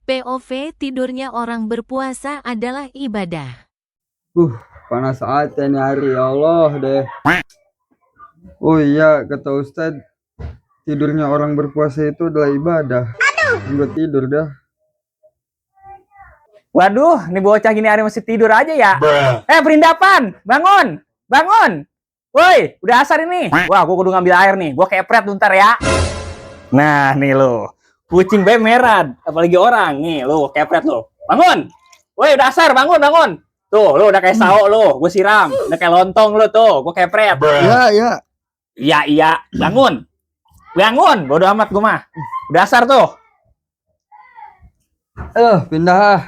POV tidurnya orang berpuasa adalah ibadah. Panas hati nih hari, ya Allah deh. Oh iya, kata Ustadz, tidurnya orang berpuasa itu adalah ibadah. Gue tidur dah. Waduh, ini bocah gini hari masih tidur aja ya. Perindapan, bangun, bangun. Woi, udah asar ini. Wah, gue kudu ngambil air nih. Gue kepret ntar ya. Nah, nih lo. Kucing bae merah, apalagi orang. Nih, lo kepret lo. Bangun. Woi, udah asar, bangun, bangun. Tuh, lo udah kayak sao lo. Gue siram. Udah kayak lontong lo tuh. Gue kepret. Iya. Iya, bangun. Bangun, bodo amat gue mah. Udah asar tuh. Pindah ah.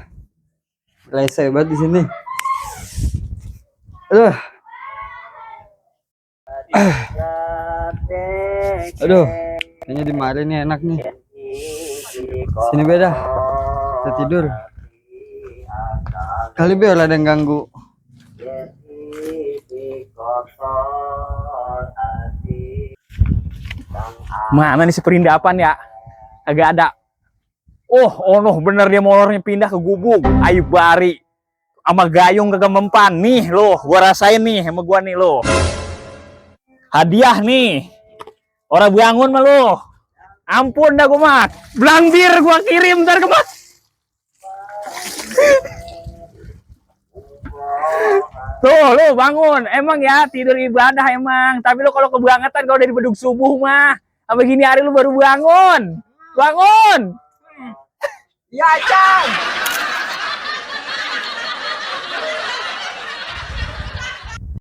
Rese banget di sini. Aduh, kayaknya di mari nih enak nih. Sini beda. Kita tidur. Kali biar ada yang ganggu. Mana nih si perindapan ya? Agak ada. Oh no, bener dia molornya pindah ke gubuk. Ayu bari. Sama gayung kagak mempan. Nih loh, gua rasain nih sama gua nih loh. Hadiah nih. Orang bangun mah lo. Ampun dah gua mah. Blangdir gua kirim ntar ke mas. Tuh lo bangun. Emang ya tidur ibadah emang. Tapi lo kalau kebangetan kalau dari bedug subuh mah. Apa gini hari lu baru bangun. Bangun. Ya, Cang.